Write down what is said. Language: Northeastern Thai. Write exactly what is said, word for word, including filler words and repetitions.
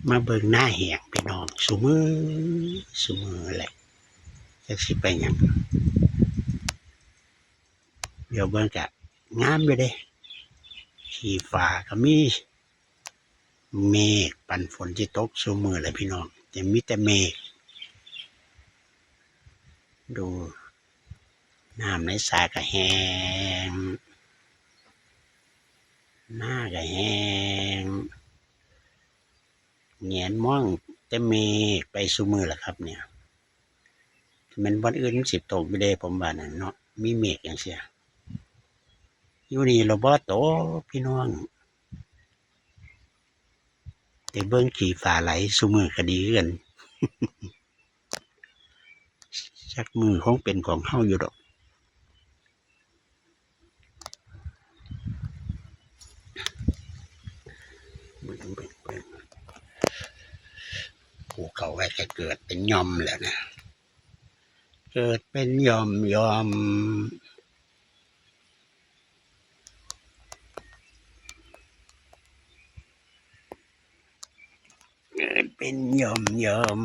มาเบิ่งนาแห้งพี่น้อง ซุมื้อ ซุมื้อแหละ จักสิไปหยัง เดี๋ยวเบิ่งกะงามอยู่เด้ ขี้ฟ้าก็มี เมฆ ปานฝนสิตกซุมื้อแหละพี่น้อง จะมีแต่เมฆ ดู น้ำในสระก็แห้ง นาก็แห้ง แหงนมองแต่เมฆไปซุมื้อล่ะครับเนี่ย แม่นบ่อนอื่นมันสิตกอยู่เด้ ผมว่านั่นเนาะ มีเมฆจั่งซี้ อยู่นี่ละบ่ตกพี่น้อง แต่เบิ่งขี้ฟ้าไหลซุมื้อก็ดีคือกัน จักมื้อคงเป็นของเฮาอยู่ดอก เบิ่ง เบิ่ง เบิ่ง ผู้เขาไว้ก็เกิดเป็นหย่อมแล้วนะ เกิดเป็นหย่อมหย่อม เกิดเป็นหย่อมหย่อม